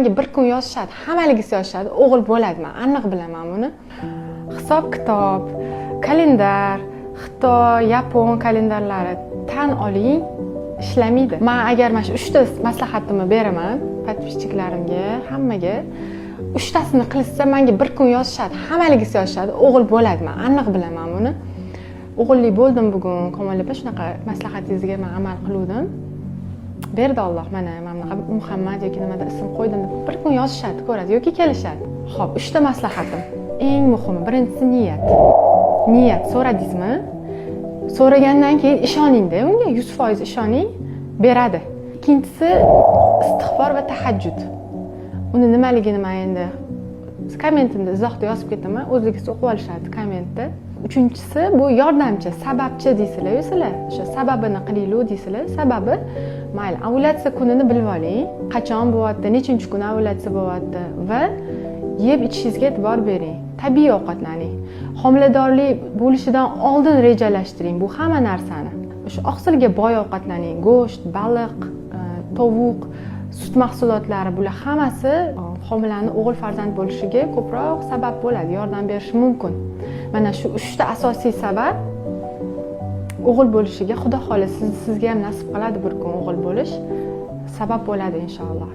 Manga bir kun yozishadi, hammaligisi yozishadi, o'g'il bo'ladi, man aniq bilaman buni. Hisob kitob, kalendar, Xitoy, yapon kalendarlari, tan oling, ishlamaydi. Man agar mana shu uchta maslahatimni beraman подписчиklarimga, hammaga, uchtasini qilishsa, manga bir kun yozishadi, hammaligisi yozishadi, o'g'il bo'ladi, man aniq bilaman buni. O'g'illi bo'ldim bugun, Kamol opa, shunaqa maslahatingizga man amal qiluvdim, berdi Olloh, mana bunaqa Muhammad yoki nimadir ism qo'ydim deb bir kun yozishadi, ko'radi yoki kelishadi. Ho'p, uchta maslahatim, eng muhimi, birinchisi niyat. Niyat, so'radingizmi, so'ragandan keyin ishoningda unga, 100% ishoning, beradi. Ikkinchisi istig'for va tahajjud. Uni nimaligini man endi kommentimda, izohda yozib ketaman, o'zligisi o'qib olishadi kommentda. Uchinchisi bu yordamchi, sababchi deysizlar-yu sizlar, o'sha sababini qilinglar deysizlar. Sababi, mayli, ovulyatsiya kunini bilib oling, qachon bo'lyapti, nechinchi kuni ovulyatsiya bo'lyapti, va yeb ichishingizga e'tibor bering, tabiiy ovqatlaning. Homiladorlik bo'lishidan oldin rejalashtiring bu hamma narsani. O'sha oqsilga boy ovqatlaning, go'sht, baliq, tovuq, sut mahsulotlari, bular hammasi homilani o'g'il farzand bo'lishiga ko'proq sabab bo'ladi, yordam berishi mumkin. Mana shu uchta asosiy sabab o'g'il bo'lishiga, Xudo xohlasa, sizga ham nasib qiladi bir kun o'g'il bo'lish, sabab bo'ladi, inshaalloh.